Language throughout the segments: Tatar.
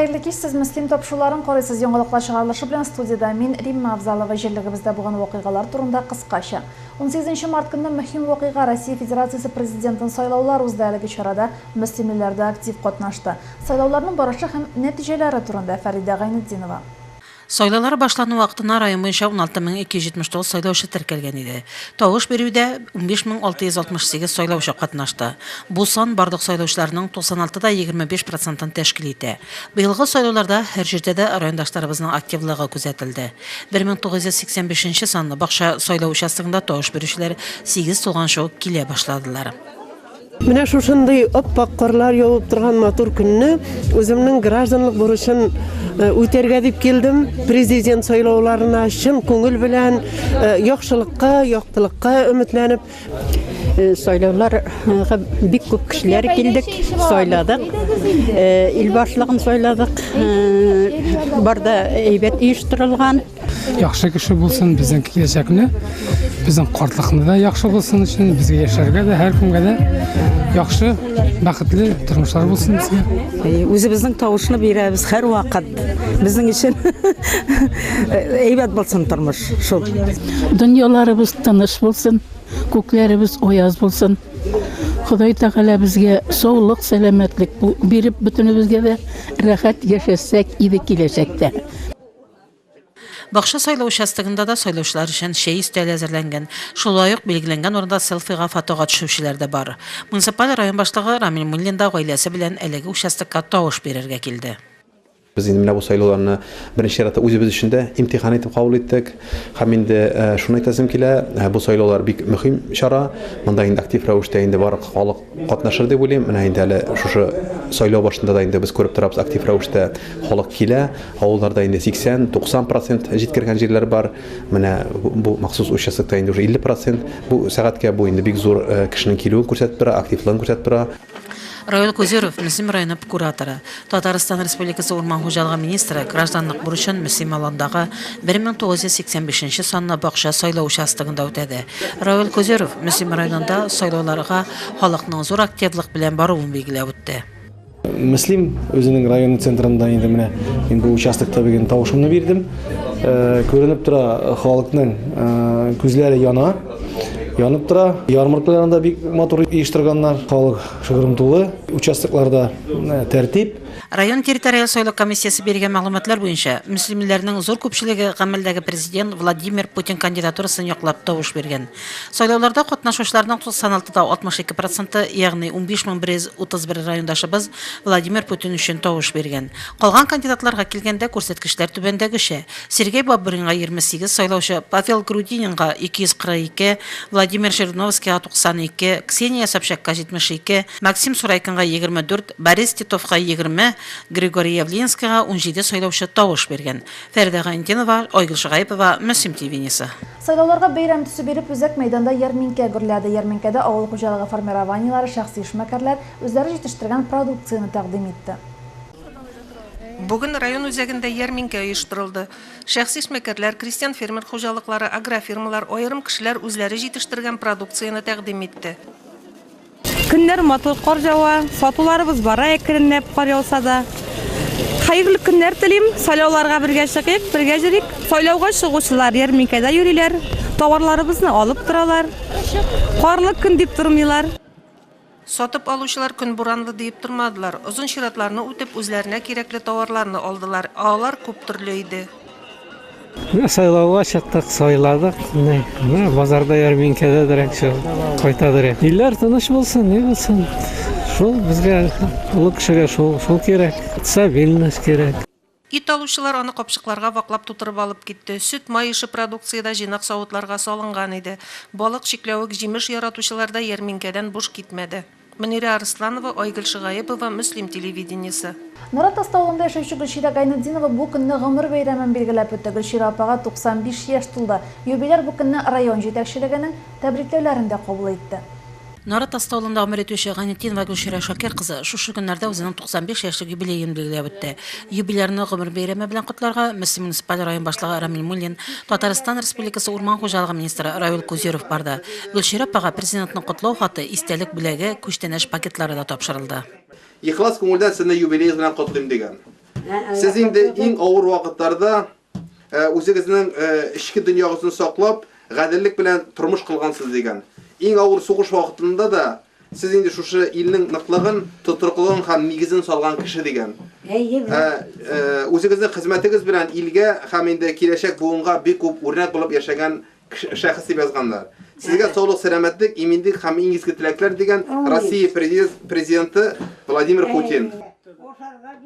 Хәерле кич, сез Мөслим тапшыруларын карыйсыз. Яңалыклар чыгарылышы белән студиядә мин, Римма Авзалова. Җирлегебездә булган вакыйгалар турында кыскача. 18 март көнне мөһим вакыйга, Россия Федерациясе Президентын сайлаулар узды. Әлеге чарада мөслимлеләр дә актив катнашты. Сайлауларның барышы һәм нәтиҗәләре турында Фәридә Гайнетдинова. Сайлаулар башлану вакытына район буенча 16279 сайлаучы теркәлгән иде. Тавыш бирүдә 15668 сайлаучы катнашты. Бу сан барлык сайлаучыларның 96 да 25 процентын тәшкил итә. Быелгы сайлауларда һәр җирдә дә райондашларыбызның активлыгы күзәтелде. 1985 нче санлы бакча сайлау участогында тавыш бирүчеләр сигез тулганчы ук килә башладылар. Менә шушындый ап-ак карлар явып торган матур көнне үземнең гражданлык бурычын э, үтәргә дип килдем. Президент сайлауларына чын күңел белән э, яхшылыкка, яктылыкка өметләнеп. Э, сайлауларга бик күп кешеләр килдек, сайладык. Ил башлыгын сайладык. Бар да әйбәт оештырылган. Яхшы кеше булсын, безнең киләчәкне, безнең картлыкны да яхшы булсын өчен, безгә яшәргә дә, һәркемгә дә яхшы, бәхетле тормышлар булсын безгә. Үзебезнең тавышны бирәбез һәрвакыт. Безнең өчен әйбәт булсын тормыш, шул. Дөньяларыбыз тыныч булсын, күкләребез аяз булсын. Ходай Тәгалә безгә саулык, сәламәтлек биреп, бөтенебезгә дә рәхәт яшәсәк иде киләчәктә. Бакча сайлау участогында да сайлаучылар өчен чәй өстәле әзерләнгән. Шулай ук билгеләнгән урында селфига фотога төшүчеләр дә бар. Муниципаль район башлыгы Рамил Муллин да гаиләсе белән әлеге участокка тавыш бирергә килде. Без инде менә бу сайлауларны беренче чиратта үзебез өчен дә имтихан итеп кабул иттек. Һәм инде шуны әйтәсем килә, бу сайлаулар бик мөһим чара. Монда инде актив рәвештә инде барлык халык катнашыр дип уйлыйм. Менә инде әле шушы сайлау башында да инде без күреп торабыз, актив рәвештә халык килә. Авылларда инде 80-90 процент җиткергән җирләр бар. Менә бу махсус участокта инде уже 50 процент. Бу сәгатькә бу инде бик зур э, кешенең килүен күрсәтеп тора, активлыгын күрсәтеп тора. Равил Кузюров, Мөслим районы кураторы, Татарстан Республикасы урман хуҗалыгы министры гражданлык бурычын Мөслим аландагы 1985 нче санлы бакча сайлау участогында үтәде. Равил Кузюров Мөслим районында сайлауларга халыкның зур активлык белән баруын билгеләп үтте. Мөслим үзенең районы центрында инде менә мин бу участокта бүген тавышымны бирдем. Э, күренеп тора, халыкның э, күзләре яна, янып тора. Ярмаркаларны да бик матур оештырганнар. Халык шыгрым тулы. Участокларда э, тәртип. Район территориаль сайлау комиссиясе биргән мәгълүматлар буенча, мөслимлеләрнең зур күпчелеге гамәлдәге президент Владимир Путин кандидатурасын яклап тавыш биргән. Сайлауларда катнашучыларның 96 та 62 проценты, ягъни 15131 райондашыбыз Владимир Путин өчен тавыш биргән. Калган кандидатларга килгәндә, күрсәткечләр түбәндәгечә, Сергей Бабуринга 28 сайлаучы, Павел Грудининга 242, Владимир Жириновскийга 92, Ксения Собчакка 72, Максим Сурайкинга 24, Борис Титовка 20, Григорий Явлинскийга 17 сайлаучы тавыш биргән. Фәридә Гайнетдинова, Айгөл Шөгаепова, Мөслим телевидениесе. Сайлауларга бәйрәм төсе биреп, үзәк мәйданда ярминкә гөрләде. Ярминкәдә авыл хуҗалыгы формированиеләре, шәхси эшмәкәрләр үзләре җитештергән продукцияне тәкъдим итте. Бүген район үзәгендә ярминкә оештырылды. Шәхси эшмәкәрләр, крестьян-фермер хуҗалыклары, агрофирмалар, аерым кешеләр үзләре җитештергән продукцияне тәкъдим итте. Көннәр матур, кар ява, сатуларыбыз бара әкренләп, кар яуса да. Хәерле көннәр телим, сайлауларга бергә чыгыйк, бергә йөрик. Сайлауга чыгучылар ярминкәдә йөриләр, товарларыбызны алып торалар. Карлы көн дип тормыйлар. Сатып алучылар көн буранлы диеп тормадылар, озын чиратларны үтеп, үзләренә кирәкле товарларны алдылар, ә алар күп төрле иде. Менә сайлауга чыктык, сайладык. Менә, менә базарда ярминкәдә дөрәк шул кайта дөрәк. Илләр тыныч булсын, ни булсын. Шул безгә олы кешегә шул, шул кирәк. Стабильность кирәк. Ит алучылар аны капчыкларга ваклап тутырып алып китте. Сөт, май ише продукция дә җыйнак савытларга салынган иде. Балык, чикләвек, җимеш яратучылар да ярминкәдән буш китмәде. Мөнирә Арсланова, Айгөл Шыгаепова, Мөслим телевидениесе. Нарат Асты авылында яшәүче Гөлчирә Гайнетдинова бу көнне гомер бәйрәмен билгеләп үтте. Гөлчирә апага 95 яшь тулды. Юбиляр бу көнне район җитәкчелегенең тәбрикләүләрен дә кабул итте. Нарат Асты авылында гомер итүче Гайнетдинова Гөлчирә Шакир кызы шушы көннәрдә үзенең 95 яшьлек юбилеен билгеләп үтте. Юбилярны гомер бәйрәме белән котларга Мөслим муниципаль район башлыгы Рамил Муллин, Татарстан Республикасы урман хуҗалыгы министры Равил Кузюров барды. Гөлчирә апага Президентның котлау хаты, истәлек бүләге, күчтәнәч пакетлары да тапшырылды. Ихлас күңелдән сезне юбилеегыз белән котлыйм, дигән. Сез инде иң авыр вакытларда үзегезнең эчке дөньягызны саклап, гаделлек белән тормыш кылгансыз дигән. Иң авыр сугыш вакытында да сез инде шушы илнең ныклыгын, тотрыклыгын һәм нигезен салган кеше дигән. Үзегезнең хезмәтегез белән илгә һәм инде киләчәк буынга бик күп үрнәк булып яшәгән шәхес дип язганнар. Сезгә саулык, сәламәтлек, иминлек һәм иң изге теләкләр дигән Россия президенты Владимир Путин.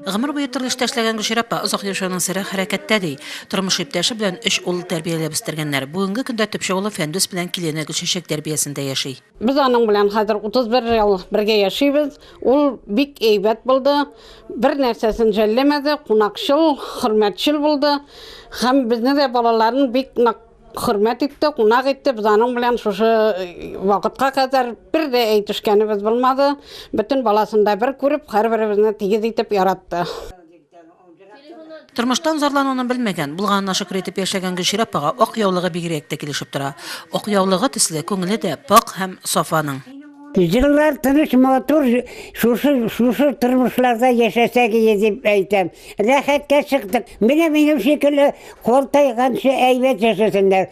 Гомер буе төрле эштә эшләгән Гөлчирә апа озак яшәүнең сере хәрәкәттә ди. Тормыш иптәше белән өч ул тәрбияләп үстергәннәр. Бүгенге көндә төпчек улы Фәндүс белән килене Гөлчәчәк тәрбиясендә яши. Без аның белән хәзер 31 ел бергә яшибез. Ул бик әйбәт булды. Бер нәрсәсен жәлләмәде, кунакчыл, хөрмәтчел булды. Һәм безне дә балаларын бик нык хөрмәт итте, кунак итте. Без аның белән шушы вакытка кадәр бер дә әйтешкәнебез булмады. Бөтен баласын да бер күреп, һәрберебезне тигез итеп яратты. Тормыштан зарлануны белмәгән, булганына шөкер итеп яшәгән Гөлчирә апага ак яулыгы бигрәк тә килешеп тора. Ак яулыгы төсле күңеле дә пакь һәм саф аның. Җыллар тыныч, матур, шушы, шушы тормышларда яшәсәк иде дип әйтәм. Рәхәткә чыктык. Менә минем шикелле картайганчы әйбәт яшәсеннәр.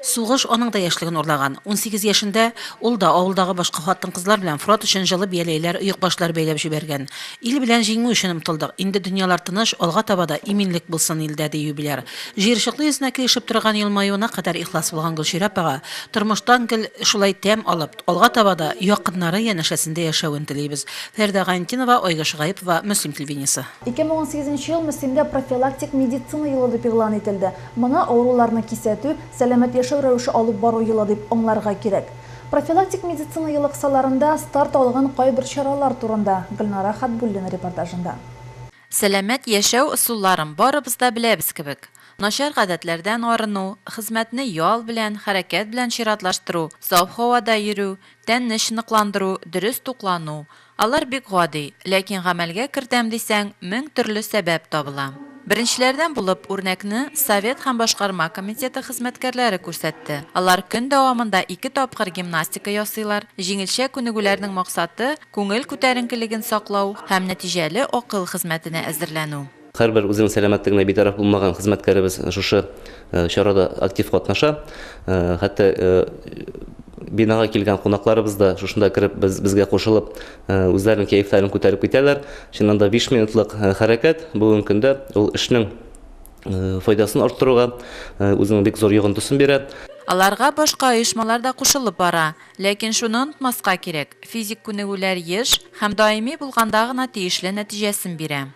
Сугыш аның да яшьлеген урлаган. 18 яшендә ул да авылдагы башка хатын-кызлар белән фронт өчен җылы бияләйләр, оекбашлар бәйләп җибәргән. Ил белән җиңү өчен омтылдык. Инде дөньялар тыныч, алга таба да иминлек булсын илдә, ди юбиляр. Җыерчыклы йөзенә килешеп торган елмаюына кадәр ихлас булган Гөлчирә апага тормыштан гел шулай тәм алып, алга таба да якыннары янәшәсендә яшәвен телибез. Фәридә Гайнетдинова, Айгөл Шөгаепова, Мөслим телевидениесе. 2018 ел Мөслимдә профилактик медицина елы дип игълан ителде. Моны авыруларны кисәтү, сәламәт яшәү рәвеше алып бару елы дип аңларга кирәк. Профилактик медицина елы кысаларында старт алган кайбер чаралар турында Гөлнара Хатбуллина репортажында. Сәламәт яшәү ысулларын барыбыз да беләбез кебек. Начар гадәтләрдән арыну, хезмәтне ял белән, хәрәкәт белән чиратлаштыру, саф һавада йөрү, тәнне чыныкландыру, дөрес туклану, Алар бик гади, ләкин гамәлгә кертәм дисәң, мең төрле сәбәп табыла. Беренчеләрдән булып, үрнәкне Совет һәм Башкарма комитеты хезмәткәрләре күрсәтте. Алар көн дәвамында ике тапкыр гимнастика ясыйлар, җиңелчә күнегүләрнең максаты, күңел күтәренкелеген саклау һәм нәтиҗәле акыл хезмәтенә әзерләнү. Һәрбер үзенең сәламәтлегенә битараф булмаган хезмәткәребез шушы чарада актив катнаша. Хәтта бинага килгән кунакларыбыз да шушында кереп без, безгә кушылып үзләренең кәефләрен күтәреп китәләр. Чыннан да 5 минутлык хәрәкәт бүгенге көндә ул эшнең файдасын арттыруга үзенең бик зур йогынтысын бирә. Аларга башка оешмалар да кушылып бара. Ләкин шуны онытмаска кирәк, физик күнегүләр еш һәм даими булганда гына тиешле нәтиҗәсен бирә.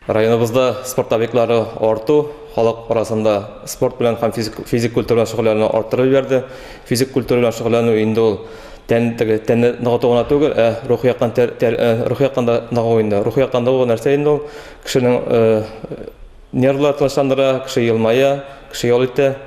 Районыбызда спорт объектлары арту халык арасында спорт белән һәм физик, физик культура белән шөгыльләнүне арттырып җибәрде. Физик культура белән шөгыльләнү инде ул тән теге тәнне ныгыту гына түгел, ә рухи яктан тәр, тәр, э, рухи яктан да ныгу инде. Рухи яктан ныгу нәрсә инде ул? Кешенең э, нервлар тынычландыра, кеше елмая, кеше ял итә.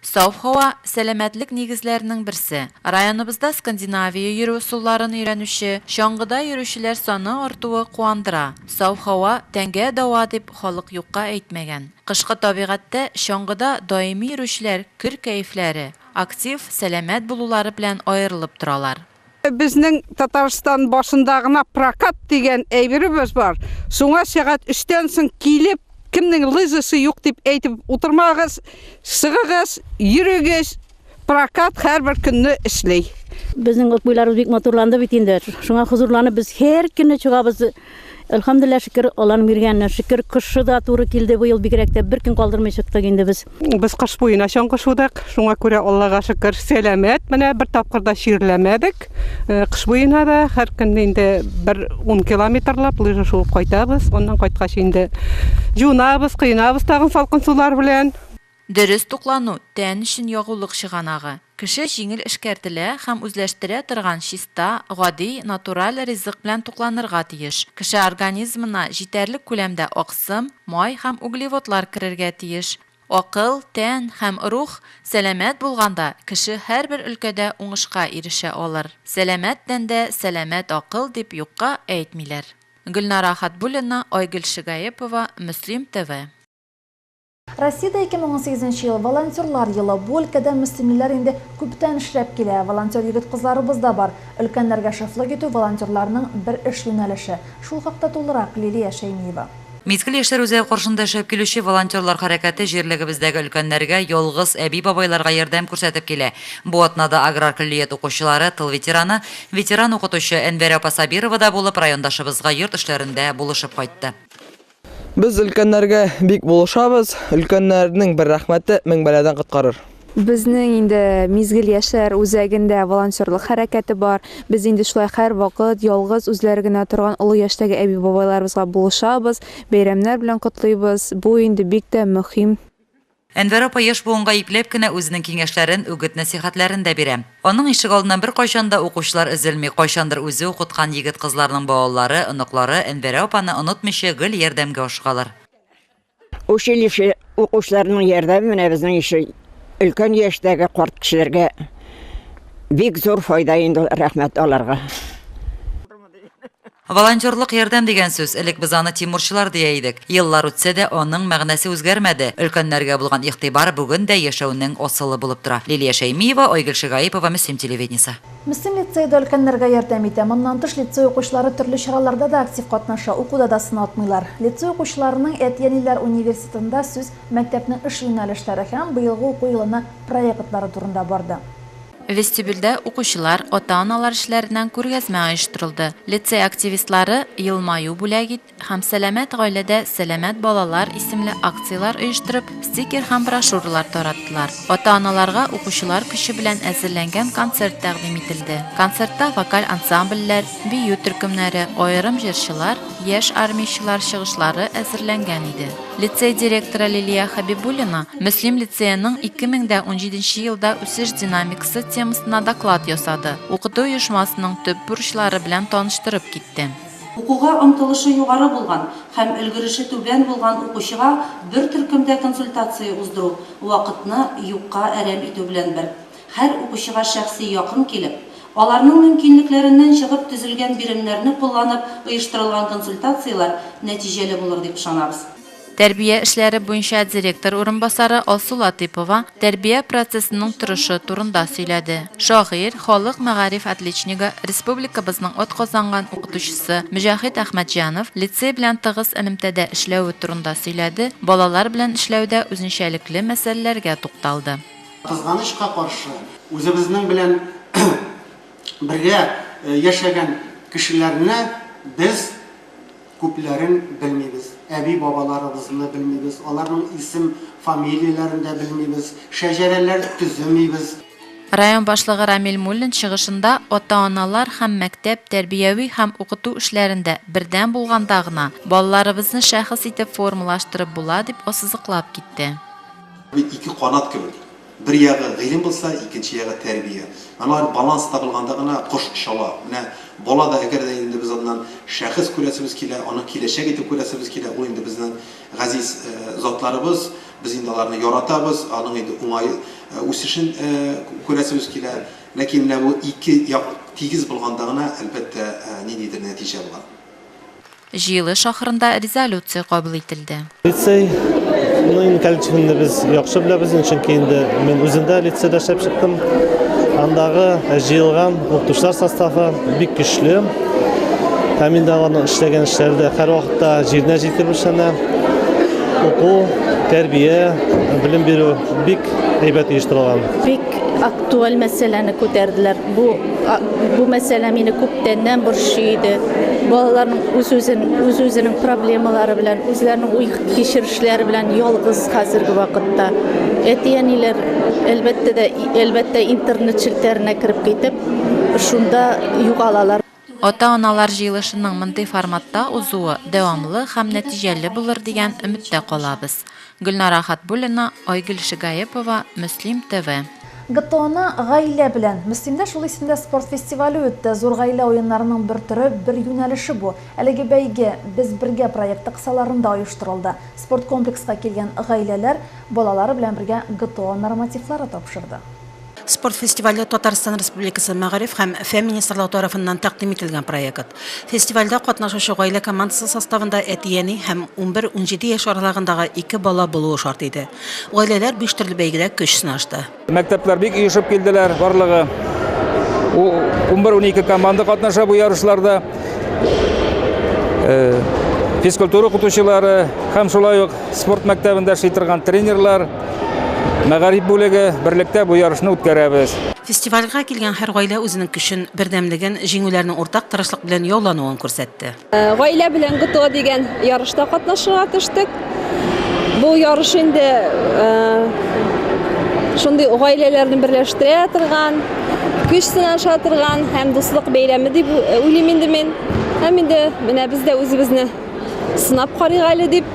Саф һава, сәламәтлек нигезләренең берсе. Районыбызда скандинавия йөрү ысулларын өйрәнүче, чаңгыда йөрүчеләр саны артуы куандыра. Саф һава, тәнгә дәва дип халык юкка әйтмәгән. Кышкы табигатьтә чаңгыда даими йөрүчеләр көр кәефләре, актив, сәламәт булулары белән аерылып торалар. Безнең Татарстан башында гына прокат дигән әйберебез бар. Шуңа сәгать өчтән соң килеп, кемнең лыжасы юк дип әйтеп утырмагыз, чыгыгыз, йөрегез, прокат һәрбер көнне эшли. Безнең буйларыбыз бик матурланды бит инде. Шуңа хозурланып без һәр көнне чыгабыз. Әлхәмдүлилләһ, шөкер, Алланың биргәненә шөкер. Кышы да туры килде быел бигрәк тә бер көн калдырмый чыктык инде без. Без кыш буена чаңгы шудык, шуңа күрә Аллага шөкер, сәламәт, менә бер тапкыр да чирләмәдек. Кыш буена да һәр көнне инде бер 10 километрлап лыжа шуып кайтабыз. Аннан кайткач инде җуынабыз, коенабыз тагын салкын сулар белән. Дөрес туклану, тән өчен ягулык чыганагы. Кеше җиңел эшкәртелә һәм үзләштерә торган чиста, гади, натураль ризык белән тукланырга тиеш. Кеше организмына җитәрлек күләмдә аксым, май һәм углеводлар керергә тиеш. Акыл, тән һәм рух сәламәт булганда, кеше һәрбер өлкәдә уңышка ирешә алыр. Сәламәт тәндә сәламәт акыл дип юкка әйтмиләр. Гөлнара Хатбуллина, Айгөл Шигаепова, Мөслим ТВ. Россиядә 2018 ел волонтерлар елы. Бу өлкәдә мөслимлеләр инде күптән эшләп килә. Волонтер егет-кызларыбыз да бар. Өлкәннәргә шефлык итү волонтерларның бер эш юнәлеше. Шул хакта тулырак Лилия Шәймиева. Мизгел яшьләр үзәге каршында эшләп килүче волонтерлар хәрәкәте җирлегебездәге өлкәннәргә, ялгыз әби-бабайларга ярдәм күрсәтеп килә. Бу атнада аграр көллият укучылары, тыл ветераны, ветеран укытучы Әнвәрә апа Сабирова да булып, райондашыбызга йорт эшләрендә булышып кайтты. Без өлкәннәргә бик булышабыз. Өлкәннәрнең бер рәхмәте мең бәладән коткарыр. Безнең инде Мизгел яшьләр үзәгендә волонтерлык хәрәкәте бар. Без инде шулай һәрвакыт ялгыз үзләре генә торган олы яшьтәге әби-бабайларыбызга булышабыз, бәйрәмнәр белән котлыйбыз. Бу инде бик тә мөһим. Әнвәр апа яшь буынга ипләп кенә үзенең киңәшләрен, үгет-нәсыйхәтләрен дә бирә. Аның ишегалдыннан беркайчан да укучылар өзелми, кайчандыр үзе укыткан егет-кызларның балалары, оныклары Әнвәрә апаны онытмыйча гел ярдәмгә ашыгалар. Училище укучыларының ярдәме менә безнең ише өлкән яшьтәге карт кешеләргә бик зур файда инде ул, рәхмәт аларга. Волонтерлык ярдәм дигән сүз, элек без аны тимурчылар дия идек. Еллар үтсә дә, аның мәгънәсе үзгәрмәде, өлкәннәргә булган игътибар бүген дә яшәүнең асылы булып тора. Лилия Шәймиева, Айгөл Шигаипова, Мөслим телевидениесе. Мөслим лицее да өлкәннәргә ярдәм итә. Моннан тыш, лицей укучылары төрле чараларда да актив катнаша, укуда да сынатмыйлар. Лицей укучыларының әти-әниләр университетында сүз мәктәпнең эш юнәлешләре һәм быелгы уку елына проектлары турында барды. Вестибюльдә укучылар, ата-аналар эшләреннән күргәзмә оештырылды. Лицей активистлары Елмаю бүләк ит! һәм Сәламәт гаиләдә сәламәт балалар исемле акцияләр оештырып, стикер һәм брошюралар тараттылар. Ата-аналарга укучылар көче белән әзерләнгән концерт тәкъдим ителде. Концертта вокаль ансамбльләр, бию төркемнәре, аерым җырчылар, яшь армиячеләр чыгышлары әзерләнгән иде. Лицей директоры Лилия Хәбибуллина Мөслим лицееның 2017 елда үсеш динамикасы темасына доклад ясады, укыту оешмасының төп бурычлары белән таныштырып китте. Укуга омтылышы югары булган һәм өлгереше түбән булган укучыга бер төркемдә консультация уздыру, вакытны юкка әрәм итү белән бер. Һәр укучыга шәхси якын килеп, аларның мөмкинлекләреннән чыгып төзелгән биремнәрне кулланып оештырылган консультацияләр нәтиҗәле булыр дип ышанабыз. Тәрбия эшләре буенча директор урынбасары Алсу Латыйпова тәрбия процессының торышы турында сөйләде. Шагыйрь, халык мәгариф отличнигы, республикабызның атказанган укытучысы Мөҗәһит Әхмәтҗанов лицей белән тыгыз элемтәдә эшләве турында сөйләде, балалар белән эшләүдә үзенчәлекле мәсьәләләргә тукталды. Кызганычка каршы, үзебезнең белән бергә яшәгән кешеләрне без Күпләрен белмибез, әби-бабаларыбызны белмибез, аларның исем, фамилияләрен дә белмибез, шәҗәрәләр төземибез. Район башлыгы Рамил Муллин чыгышында ата-аналар һәм мәктәп тәрбияви һәм укыту эшләрендә бердәм булганда гына балаларыбызны шәхес итеп формалаштырып була дип ассызыклап китте. Бит ике канат кебек. Бер ягы гыйлем булса, икенче ягы тәрбия. Алар баланс табылганда гына кош оча ала. Менә бала да, әгәр дә инде без аннан шәхес күрәсебез килә, аны киләчәк итеп күрәсебез килә, ул инде безнең газиз затларыбыз, без инде аларны яратабыз, аның инде уңай үсешен күрәсебез килә. Ләкин менә бу ике як тигез булганда гына, әлбәттә, ниндидер нәтиҗә була. Җыелыш ахырында резолюция кабул ителде. Лицей ның коллективын без яхшы беләбез, чөнки инде мин үзем дә лицейда эшләп чыктым. Андагы җыелган укытучылар составы бик көчле. Һәм инде аларның эшләгән эшләре дә һәрвакытта җиренә җиткереп эшләнә. Уку, тәрбия, белем бирү бик әйбәт оештырылган. Бик актуаль мәсьәләне күтәрделәр. Бу бу мәсьәлә мине күптәннән борчый иде. Балаларның үз-үзен, үз-үзенең проблемалары белән, үзләренең уй кичерешләре белән ялгыз хәзерге вакытта. Әти-әниләр, әлбәттә дә, әлбәттә, интернет челтәренә кереп китеп, шунда югалалар. Ата-аналар җыелышының мондый форматта узуы дәвамлы һәм нәтиҗәле булыр дигән өметтә калабыз. Гөлнара Хатбуллина, Айгөл Шигаепова, Мөслим ТВ. ГТОны гаилә белән. Мөслимдә шул исемдә спорт фестивале үтте. Зур гаилә уеннарының бер төре, бер юнәлеше бу. Әлеге бәйге Без бергә проекты кысаларында оештырылды. Спорткомплекска килгән гаиләләр балалары белән бергә ГТО нормативлары тапшырды. Спорт фестивале Татарстан Республикасы Мәгариф һәм фән министрлыгы тарафыннан тәкъдим ителгән проект. Фестивальдә катнашучы гаилә командасы составында әти-әни һәм 11-17 яшь аралыгындагы ике бала булуы шарт иде. Гаиләләр биш төрле бәйгедә көч сынашты. Мәктәпләр бик оешып килделәр, барлыгы 11-12 команда катнаша бу ярышларда. физкультура укытучылары һәм шулай ук спорт мәктәбендә эшли торган тренерлар, мәгариф бүлеге берлектә бу ярышны үткәрәбез. Фестивальгә килгән һәр гаилә үзенең көчен, бердәмлеген, җиңүләрнең уртак тырышлык белән яулануын күрсәтте. Гаилә белән ГТО дигән ярышта катнашырга төштек. Бу ярыш инде шундый гаиләләрне берләштерә торган, көч сынаша торган һәм дуслык бәйрәме дип уйлыйм инде мин. Һәм инде менә без дә үзебезне сынап карыйк әле дип,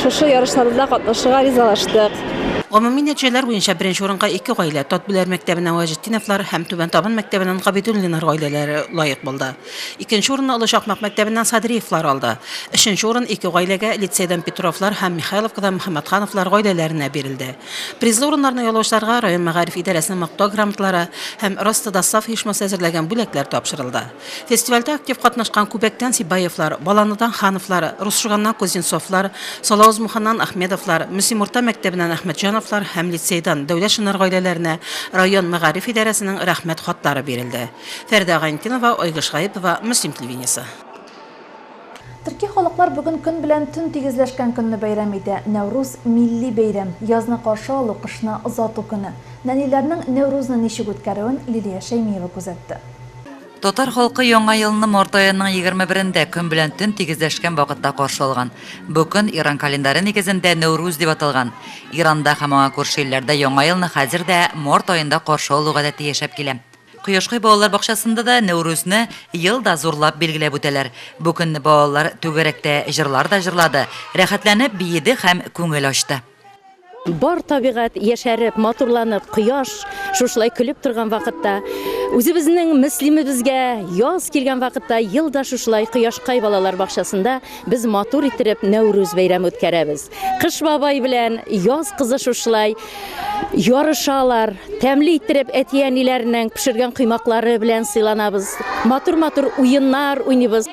шушы ярышларда катнашырга ризалаштык. Гомуми нәтиҗәләр буенча беренче урынга ике гаилә, Татбүләр мәктәбеннән Вәҗетдиновлар һәм Түбән Табын мәктәбеннән Габидуллиннар гаиләләре лаек булды. Икенче урынны Олы Чакмак мәктәбеннән Садриевлар алды. Өченче урын ике гаиләгә, лицейдан Петровлар һәм Михайловкадан Мөхәммәтхановлар гаиләләренә бирелде. Призлы урыннарны яулаучыларга район мәгариф идарәсенең Мактау грамоталары һәм Ростодоссав оешмасы әзерләгән бүләкләр тапшырылды. Фестивальдә актив катнашкан Күбәктән Сибаевлар, Баланыдан Хановлар, Русшуганнан Кузнецовлар, Салавыз-Муханнан Ахмедовлар, Мөслим урта мәктәбеннән Әхмәтҗановлар һәм лицейдан Дәүләтшиннар гаиләләренә район мәгариф идарәсенең Рәхмәт хатлары бирелде. Фәридә Гайнетдинова, Айгөл Шаипова, Мөслим телевидениесе. Төрки халыклар бүген көн белән төн тигезләшкән көнне бәйрәм итә. Нәүрүз, милли бәйрәм, язны каршы алу, кышны озату көне. Нәниләрнең Нәүрүзне ничек үткәрүен Лилия Шәймиева күзәтте. Татар халкы Яңа елны март аеның 21-ндә, көн белән төн тигезләшкән вакытта каршы алган. Бу көн Иран календаре нигезендә Нәүрүз дип аталган. Иранда һәм аңа күрше илләрдә Яңа елны хәзер дә март аенда каршы алу гадәте яшәп килә. Кояшкай балалар бакчасында да Нәүрүзне ел да зурлап билгеләп үтәләр. Бу көнне балалар түгәрәктә җырлар да җырлады, рәхәтләнеп биеде һәм күңел ачты. Бар табигать яшәреп, матурланып, кояш шушылай көлеп торган вакытта, үзебезнең Мөслимебезгә яз килгән вакытта ел да шушылай Кояшкай балалар бакчасында без матур иттереп Нәүрүз бәйрәме үткәрәбез. Кыш бабай белән Яз кызы шушылай ярышалар, тәмле иттереп әти-әниләренең пешергән коймаклары белән сыйланабыз, матур-матур уеннар уйныйбыз.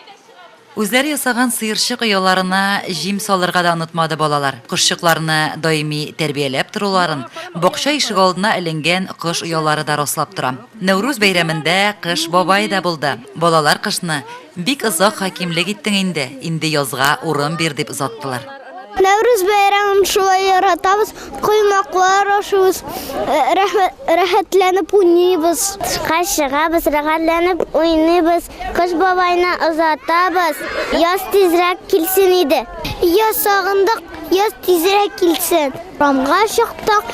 Үзләре ясаган сыерчык ояларына җим салырга да онытмады балалар. Кошчыкларны даими тәрбияләп торуларын бакча ишегалдына эленгән кош оялары да раслап тора. Нәүрүз бәйрәмендә Кыш бабай да булды. Балалар кышны, Бик озак хакимлек иттең инде, инде язга урын бир, дип озаттылар. Нәүрүз бәйрәмен шулай яратабыз, коймаклар ашыйбыз, рәхәтләнеп уйныйбыз. Тышка чыгабыз, рәхәтләнеп уйныйбыз, Кыш бабайны озатабыз. Яз тизрәк килсен иде. Яз сагындык, яз тизрәк килсен. Урамга чыктык,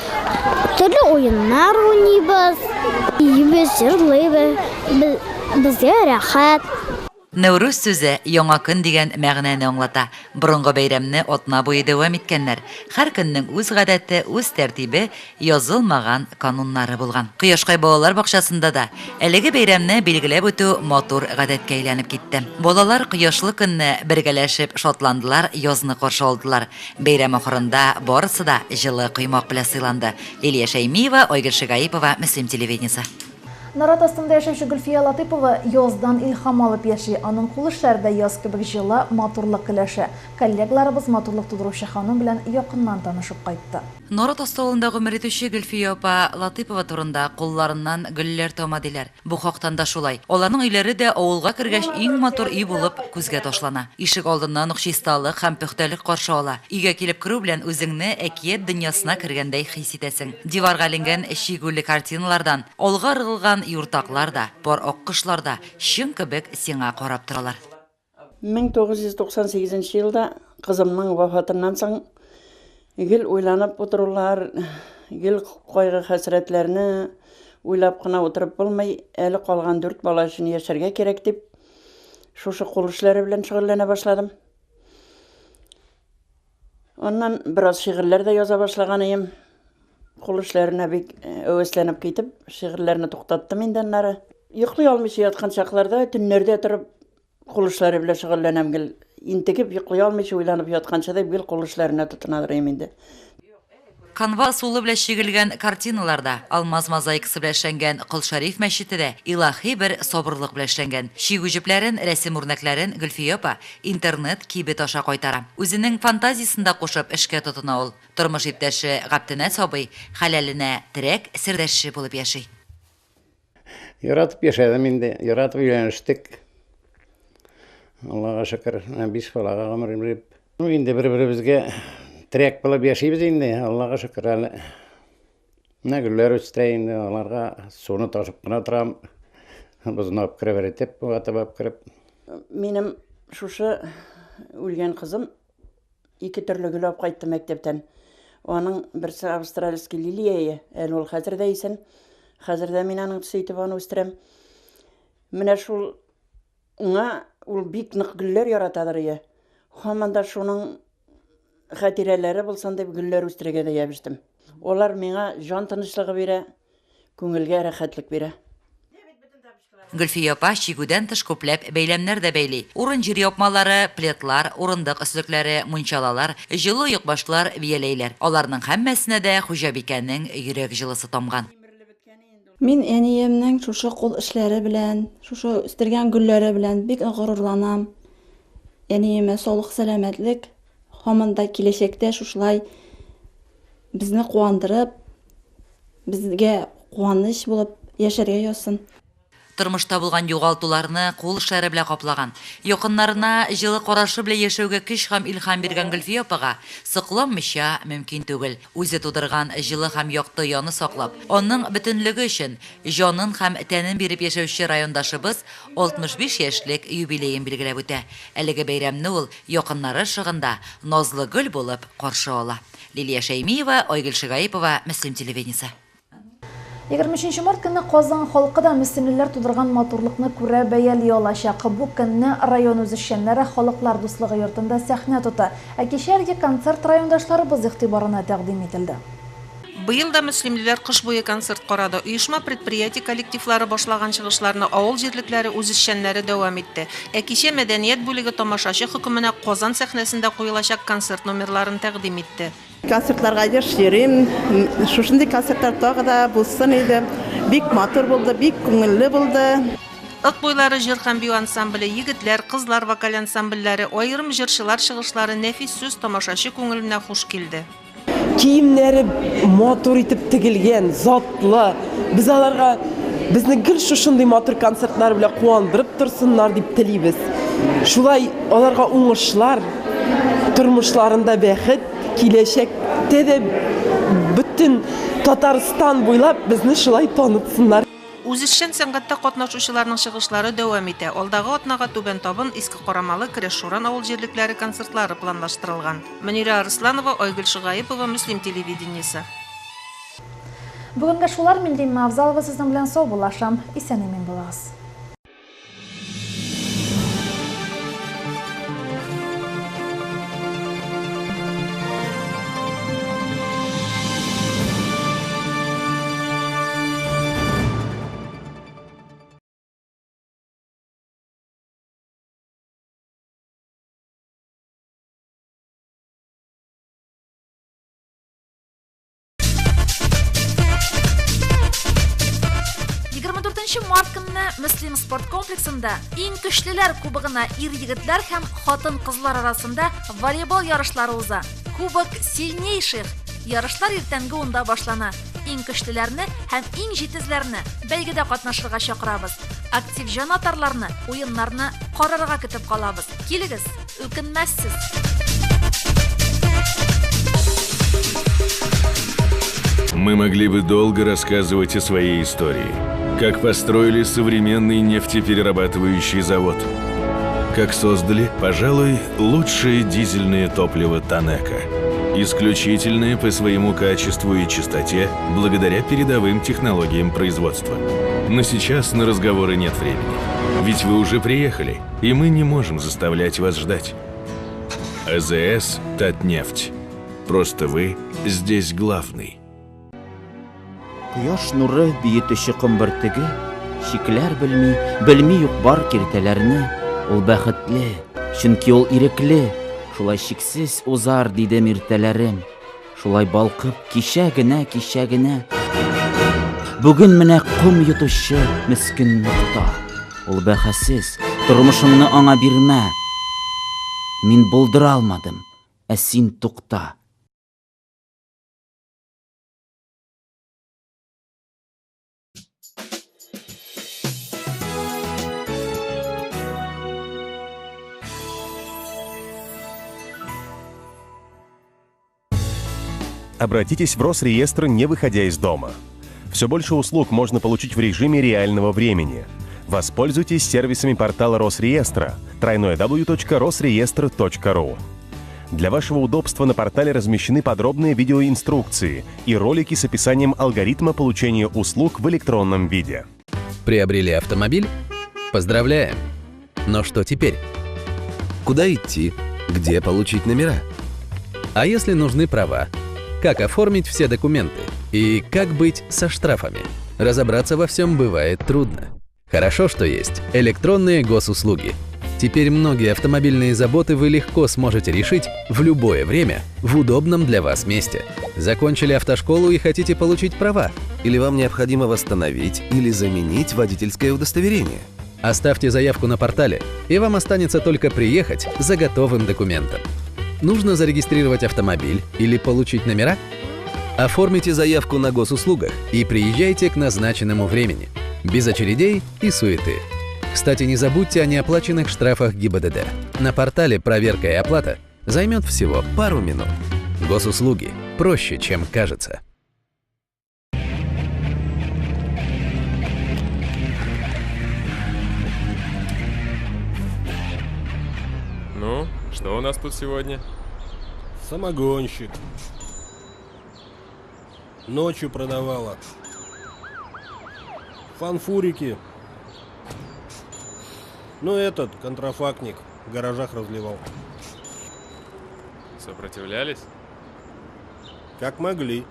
төрле уеннар уйныйбыз, биибез, җырлыйбыз. Безгә рәхәт. Нәүрүз сүзе яңа көн дигән мәгънәне аңлата. Борынгы бәйрәмне атна буе дәвам иткәннәр. Һәр көннең үз гадәте, үз тәртибе, язылмаган кануннары булган. Кояшкай балалар бакчасында да әлеге бәйрәмне билгеләп үтү матур гадәткә әйләнеп китте. Балалар кояшлы көнне бергәләшеп шатландылар, язны каршы алдылар. Бәйрәм ахырында барысы да җылы коймак белән сыйланды. Лилия Шәймиева, Айгөл Шигаипова, Мөслим телевидениесе. Нарат Астында яшәүче Гөлфия Латыйпова яздан илһам алып яши. Аның кул эшләре дә яз кебек җылы, матурлык өләшә. Коллегаларыбыз матурлык тудыручы ханым белән якыннан танышып кайтты. Нарат Асты авылында гомер итүче Гөлфия апа Латыйпова турында кулларыннан гөлләр тама диләр. Бу хактан да шулай. Аларның өйләре дә авылга кергәч иң матур өй булып күзгә ташлана. Ишек алдыннан ук чисталык һәм пөхтәлек каршы ала. Өйгә килеп керү белән үзеңне әкият дөньясына кергәндәй хис итәсең. Диварга эленгән чигүле картиналардан алга ыргылган юртаклар да, пар аккошлар да чын кебек сиңа карап торалар. 1998 нче елда кызымның вафатыннан соң гел уйланып утырулар, гел кайгы-хәсрәтләрне уйлап кына утырып булмый, әле калган дүрт бала өчен яшәргә кирәк дип, шушы кул эшләре белән шөгыльләнә башладым. Аннан бераз шигырьләр дә яза башлаган ием. Кул эшләренә бик әвәсләнеп китеп, шигырьләрне туктаттым инде аннары. Йоклый алмыйча яткан чакларда, төннәрдә торып, Кул эшләре белән шөгыльләнәм гел. Интегеп, йоклый алмыйча уйланып ятканчы дип гел кул эшләренә тотынадыр идем инде. Канва ысулы белән чигелгән картиналар да, алмаз мозаикасы белән эшләнгән Кол Шәриф мәчете дә илаһи бер сабырлык белән эшләнгән. Чигү җепләрен, рәсем үрнәкләрен Гөлфия апа интернет кибет аша кайтара. Үзенең фантазиясен дә кушып эшкә тотына ул. Тормыш иптәше Гаптенәс абый хәләленә терәк, сердәшче булып яши. Яратып яшәдем инде, яратып өйләнештек. Аллага шөкер, менә биш балага гомер биреп. Ну, инде бер-беребезгә терәк булып яшибез инде, Аллага шөкер әле. Менә гөлләр үстерә инде, аларга суны ташып кына торам. Бозны алып кереп эретеп, ватып алып кереп. Минем шушы үлгән кызым ике төрле гөл алып кайтты мәктәптән. Аның берсе австралийский лилия, әле ул хәзер дә исән. Хәзер дә мин аның төсе итеп аны үстерәм. Менә шул Уңа ул бик нык гөлләр яратадыр ие. Һаман да шуның хатирәләре булсын дип гөлләр үстерергә дә ябештем. Алар миңа җан тынычлыгы бирә, күңелгә рәхәтлек бирә. Гөлфия апа чигүдән тыш күпләп бәйләмнәр дә бәйли. Урын-җир япмалары, пледлар, урындык өслекләре, мунчалалар, җылы оекбашлар, бияләйләр. Аларның һәммәсенә дә хуҗабикәнең йөрәк җылысы тамган. Мин әниемнең шушы кул эшләре белән, шушы үстергән гөлләре белән бик горурланам. Әниемә саулык-сәламәтлек, һаман да киләчәктә шушылай безне куандырып, безгә куаныч булып яшәргә язсын. Тормышта булган югалтуларны кул эшләре белән каплаган, якыннарына җылы карашы белән яшәүгә көч һәм илһам биргән Гөлфия апага сокланмыйча мөмкин түгел. Үзе тудырган җылы һәм якты ояны саклап, аның бөтенлеге өчен җанын һәм тәнен биреп яшәүче райондашыбыз 65 яшьлек юбилеен билгеләп үтә. Әлеге бәйрәмне ул якыннары ышыгында назлы гөл булып каршы ала. Лилия Шәймиева, Айгөл Шигаипова, Мөслим телевидениесе. 23 март көнне Казан халкы да мөслимлеләр тудырган матурлыкны күрә, бәяли алачак. Бу көнне район үзешчәннәре Халыклар дуслыгы йортында сәхнә тота. Ә кичә әлеге концерт райондашларыбыз игътибарына тәкъдим ителде. Быел да мөслимлеләр кыш буе концерт карады. Оешма-предприятие коллективлары башлаган чыгышларны авыл җирлекләре үзешчәннәре дәвам итте. Ә кичә мәдәният бүлеге тамашачы хөкеменә Казан сәхнәсендә куелачак концерт номерларын тәкъдим итте. Концертларга еш йөрим. Шушындый концертлар тагы да булсын иде. Бик матур булды, бик күңелле булды. Ык буйлары җыр һәм бию ансамбле, егетләр, кызлар вокаль ансамбльләре, аерым җырчылар чыгышлары, нәфис сүз тамашачы күңеленә хуш килде. Киемнәре матур итеп тегелгән, затлы. Без аларга безне гел шушындый матур концертлар белән куандырып торсыннар дип телибез. Шулай аларга уңышлар, тормышларында бәхет, Киләчәктә дә бөтен Татарстан буйлап безне шулай танытсыннар. Үзешчән сәнгатьтә катнашучыларның чыгышлары дәвам итә. Алдагы атнага Түбән Табын, Иске Карамалы, Керәш Шуран авыл җирлекләре концертлары планлаштырылган. Мөнирә Арысланова, Айгөл Шыгаепова, Мөслим телевидениесе. Бүгенгә шулар, мин Римма Авзалова сезнең белән саубуллашам. Исән-имин булыгыз. 24 март көнне Мөслим спорт комплексында иң көчлеләр кубогына ир-егетләр һәм хатын-кызлар арасында волейбол ярышлары уза. Кубок сильнейших. Ярышлар иртәнге унда башлана. Иң көчлеләрне һәм иң җитезләрне бәйгедә катнашырга чакырабыз. Актив җанатарларны уеннарны карарга көтеп калабыз. Килегез! Үкенмәссез! Мы могли бы долго рассказывать о своей истории. Как построили современный нефтеперерабатывающий завод. Как создали, пожалуй, лучшее дизельное топливо «Танеко». Исключительное по своему качеству и чистоте благодаря передовым технологиям производства. Но сейчас на разговоры нет времени. Ведь вы уже приехали, и мы не можем заставлять вас ждать. АЗС «Татнефть». Просто вы здесь главный. Кояш нуры биетүче ком бөртеге, Чикләр белми, белми юк-бар киртәләрне. Ул бәхетле, чөнки ул ирекле, Шулай чиксез узар, дидем иртәләрем. Шулай балкып, кичә генә, кичә генә. Бүген менә ком йотучы мескен нокта. Ул бәхәссез, тормышыңны аңа бирмә. Мин булдыра алмадым, ә син тукта. обратитесь в Росреестр, не выходя из дома. Все больше услуг можно получить в режиме реального времени. Воспользуйтесь сервисами портала Росреестра www.rosreestr.ru. Для вашего удобства на портале размещены подробные видеоинструкции и ролики с описанием алгоритма получения услуг в электронном виде. Приобрели автомобиль? Поздравляем! Но что теперь? Куда идти? Где получить номера? А если нужны права? Как оформить все документы? И как быть со штрафами? Разобраться во всем бывает трудно. Хорошо, что есть электронные госуслуги. Теперь многие автомобильные заботы вы легко сможете решить в любое время, в удобном для вас месте. Закончили автошколу и хотите получить права? Или вам необходимо восстановить или заменить водительское удостоверение? Оставьте заявку на портале, и вам останется только приехать за готовым документом. Нужно зарегистрировать автомобиль или получить номера? Оформите заявку на госуслугах и приезжайте к назначенному времени. Без очередей и суеты. Кстати, не забудьте о неоплаченных штрафах ГИБДД. На портале проверка и оплата займет всего пару минут. Госуслуги проще, чем кажется. Ну, что у нас тут сегодня? Самогонщик. Ночью продавала. Фанфурики. Ну, этот контрафактник в гаражах разливал. Сопротивлялись? Как могли.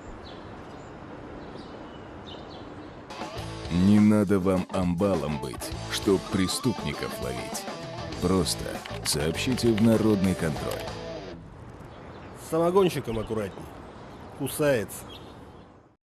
Не надо вам амбалом быть, чтоб преступников ловить. Просто сообщите в народный контроль. С самогонщиком аккуратней. Кусается.